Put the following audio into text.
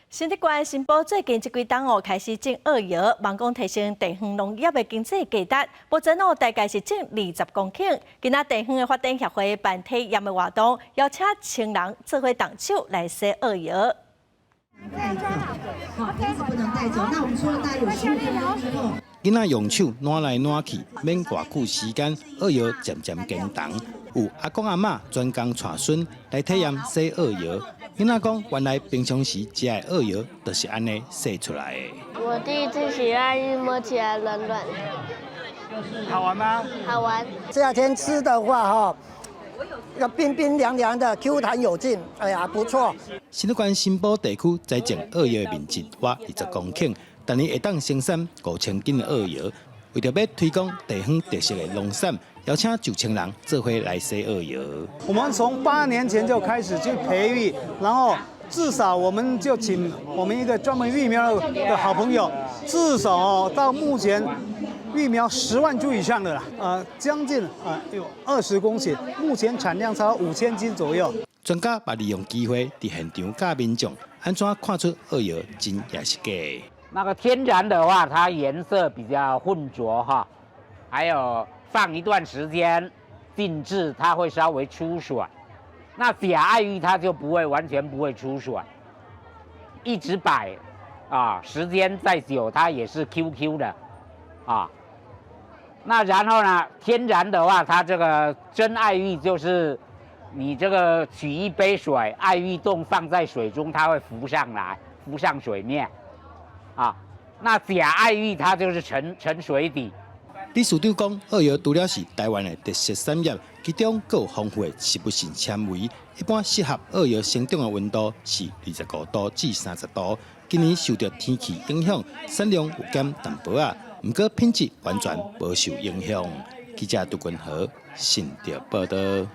新竹縣新埔最近這幾冬哦開始種澳葉，望講提升地方農業的經濟價值。目前哦大概是種20公頃。今仔地方的發展協會辦體驗的活動，邀請千人做伙動手來洗澳葉。好，瓶子不能帶走。那我們說了大概有15分鐘之後。囡仔用手攏來攏去，免偌久時間，澳葉漸漸變重。有阿公阿嬤專工帶孫來體驗洗澳葉。囡仔講，原來平常時食的澳葉就是按呢洗出來的。我第一次洗愛玉，摸起來軟軟的。好玩嗎？好玩。夏天吃的話，哈，要冰冰涼涼的，Q 彈有勁，哎呀，不錯。新竹縣新埔地區栽種澳葉的面積約20公頃，逐年會當生產5000斤的澳葉。為著欲推廣地方特色的農產，邀請上千人做伙來洗澳葉。我們從8年前就開始去培育，然後至少我們就請我們一個專門育苗的好朋友，至少哦到目前育苗10萬株以上的啦，將近啊有20公頃，目前產量超5000斤左右。專家嘛利用機會佇現場教民眾按怎看出澳葉真抑是假。那個天然的話，它顏色比較渾濁哈，還有放一段時間靜置，它會稍微出水。那假愛玉它就不會完全不會出水，一直擺啊，時間再久它也是 Q Q 的啊。那然後呢，天然的話，它這個真愛玉就是你這個取一杯水，愛玉凍放在水中，它會浮上來，浮上水面。啊，那假愛玉它就是沉沉水底。理事長講，澳葉除了是台灣的特色產業，其中閣有豐富的植物性纖維，一般適合澳葉生長的溫度是25度至30度。今年受著天氣影響，產量有減淡薄仔，毋過品質完全無受影響。記者杜君和新竹報導。